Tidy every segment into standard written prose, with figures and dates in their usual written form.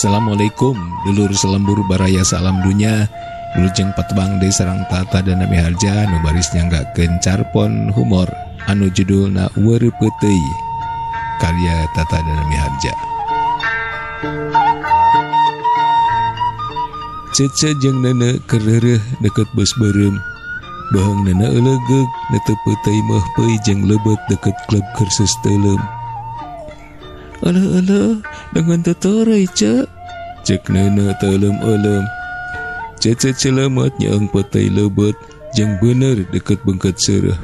Assalamualaikum dulur selembur baraya salam dunya Wilujeng patebang deui sareng Tata Dana Miharja nu baris nyanggakeun carpon humor anu judulna Weureu Peuteuy karya Tata Dana Miharja. Cece jeung Nenek keur reureuh deket beus beureum. Beuheung Nenek eulegeug netep peuteuy meuhpeuy jeung leubet deket klub kursus teuleum. Eleuh-eleuh dengan tetoreuy ce. Cek Nenek teuleum-euleum. Cece celemet nyeung peuteuy leubet jeung bener deket bengket seureuh.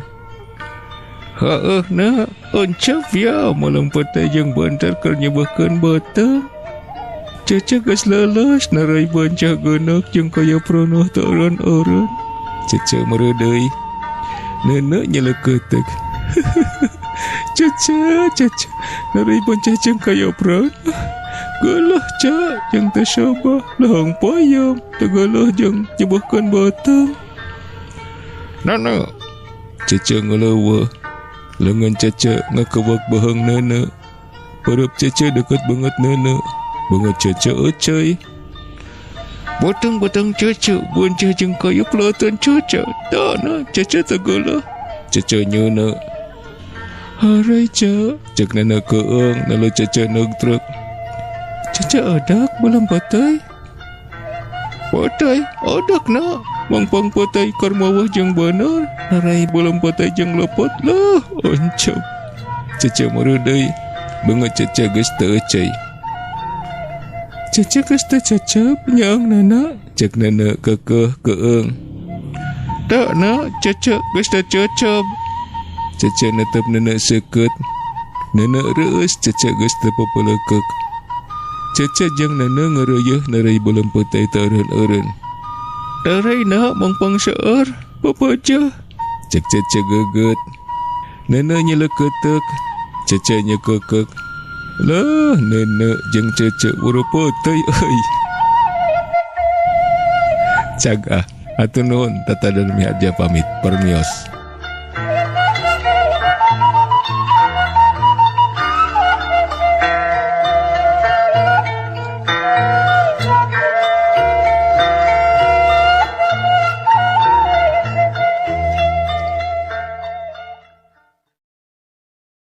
Heueuh na, encep ya melem peuteuy jeung beunteur keur nyebeuhkeun beuteung. Cece geus leuleus narai bencah geuneuk jeung kaya pronoh teu eureun-eureun. Cece meureudeuy. Nenek nyeleukeuteuh. Cece, cece, narai bencah jeung kaya pronoh. Geuleuh ca jeung teu sobah leuheung payam teu geuleuh jeung nyebeuhkeun beuteung. Nenek, Cece ngeleuweuh. Leungeun Cece ngakewek beuheung nenek. Pereup Cece deket banget nenek. Beungeut Cece euceuy. Beuteung-beuteung Cece beuncah jeung kaya peleuteun Cece. Teu na Cece teu geuleuh. Cece nyeuneu. Harai ca, cek nenek keung nelu Cece neug truk. Cece odak belum peuteuy. Peuteuy odak na. Mangpang peuteuy keur mawah jeung bener. Narai belum peuteuy jeung lepot leuh oncep. Cece meureudeuy. Beungeut Cece geus teu euceuy. Cece geus teu cecep nyaang nana. Cek nenek keukeuh keung. Teu na Cece geus teu cecep. Cece netep nenek seukeut. Nenek reueus Cece geus teu pepelekeuk. Cece jeung nenek ngeureuyeeh narai beuleum peuteuy teu eureun-eureun. Tarai na mangpang seueur papajah. Cek Cece geugeut. Nenek nyeleukeuteuh. Cece nyekeukeuh. Lah nenek jeung Cece weureu peuteuy euy. Cag ah, hatur nuhun Tata Dana Miharja pamit permios.